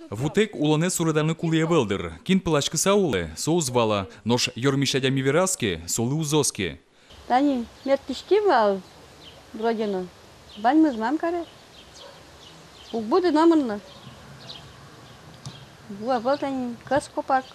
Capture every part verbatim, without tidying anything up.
Вутэк улонэз суреданы кулэ ӧвӧл дыр. Кин пыласькыса улэ, со уз вала, нош ёрмись адями вераз ке, солы уз оске. Тани мед письки вал, вроде но. Ваньмыз мам каре. Уг буды номыр но. Ву ӧвӧл тани, кӧс копак.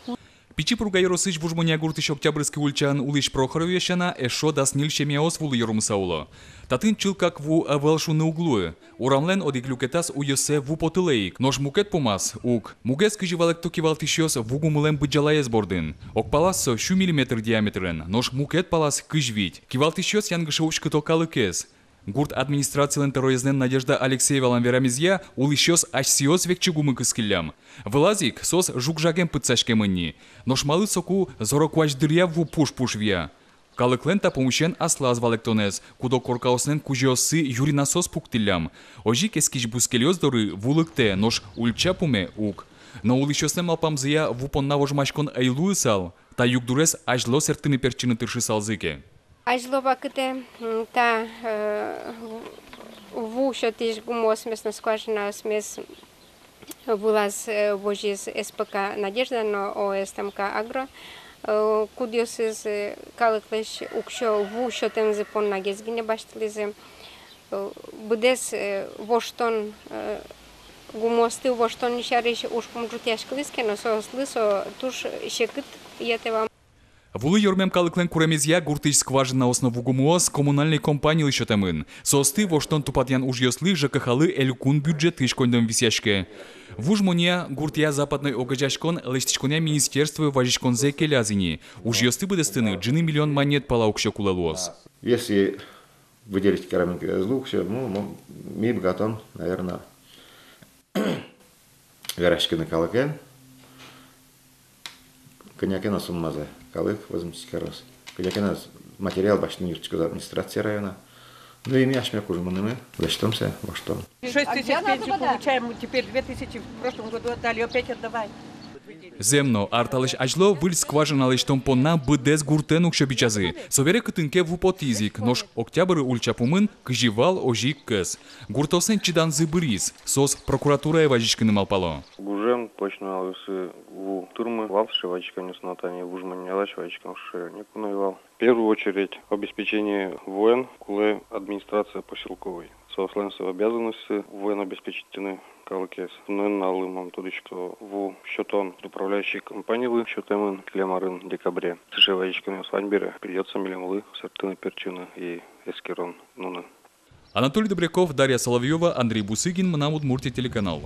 Пичи Пурга ёросысь Вуж Монья гуртысь Октябрьский ульчаын улӥсь Прохоровъёс сяна эшшо дас ньыль семьяос вулы ёрмыса уло. Татын чылкак ву ӧвӧл шуыны уг луы. Урамлэн одӥг люкетаз уйёссэ ву потылэ ик, нош мукет пумаз — уг. Мугез кызьы валэкто кивалтӥсьёс ву гумылэн быдӟалаез бордын. Ог палаз со сю миллиметр диаметрен, нош мукет палаз — кызь вить. Кивалтӥсьёс янгыше уськыто калыкез. Гурт администрацилэн тӧроезлэн Надежда Алексеевалэн верамезъя, улӥсьёс асьсэос векчи гумы кыскиллям. Вылаз ик соос жуг-жаген пытсаськемын ни. Нош малы соку зоро куазь дыръя ву пуш-пуш вия? Калыклэн та пумысен аслаз валэктонэз: куд-ог коркаослэн кузёоссы юри насос пуктӥллям. Озьы ик эскись бускельёс доры ву лыктэ, нош ульча пуме — уг. Но улӥсьёслэн малпамзыя, ву понна вожмаськон ӧй луысал, та югдурез азьло сэрттыны-пертчыны тыршысалзы ке. Азьло вакытэ, м, та, э, ву сётӥсь гумыосмес но скважинаосмес вылаз, э, возиз С П К «Надежда» но О С Т М К «Агро». Э, кудъёсыз, э, калыклэсь уксё ву сётэмзы поннагес гинэ басьтылӥзы. Э, быдэс, э, воштон, э, гумыосты воштон сярысь ужпум ӝутъяськылӥз ке но, соослы со туж секыт йӧтэ вал. Вулы ёрмем калыклэн куремезъя, гуртысь скважинаос но ву гумыос коммунальной компаниялы сётэмын. Соосты воштон-тупатъян ужъёслы Ж К Х-лы элькун бюджетысь коньдон висъяське. Вуж Монья гуртъя западной огазеяськон лэсьтӥськонъя министерствое вазиськонзэ келяз ини. Ужъёсты быдэстыны ӝыны миллион манет пала уксё кулэ луоз. Если выделить карамын ке ӧз лу уксё, ну, мо-, ми быгатом, наверно, вераськыны калыкен, кӧня ке но суммазэ калык возьматӥськоз. Кӧня ке но материал басьтыны юрттӥськоз администрация района. Ну и ми асьме кужмынымы лэсьтом сое, воштом. Шесть тысяч пенсию получаем, теперь две тысячи в прошлом году отдали, опять отдавай. Зэм но, ар талэсь азьло выль скважина лэсьтон понна быдэс гуртэн уксё бичазы. Собере кытын ке ву потӥз ик, нош Октябрь ульча пумын кызьы вал, озьы ик кӧс. Гуртоослэн чиданзы быриз, соос прокуратурае вазиськыны малпало. Гужем, пӧсь нуналъёсы ву тырмы, вал сыӵе вазиськонъёс, но тани Вуж Моньялэсь вазиськон сыӵе никуно ӧй вал. В первую очередь, обеспечение вуэн кулэ администрация поселковой. Соослэн со обязанностьсы вуэн обеспечитьтыны калыкез. Туннэ нуналлы мон тодӥсько, ву сётон управляющий компаниялы сётэмын, кылем арын декабре. Сыӵе вазиськонъёс вань бере, придётся милемлы сэрттыны-пертчыны и эскерон нуны. Анатолий Добряков, Дарья Соловьёва, Андрей Бусыгин, «Мынам Удмуртие» телеканал.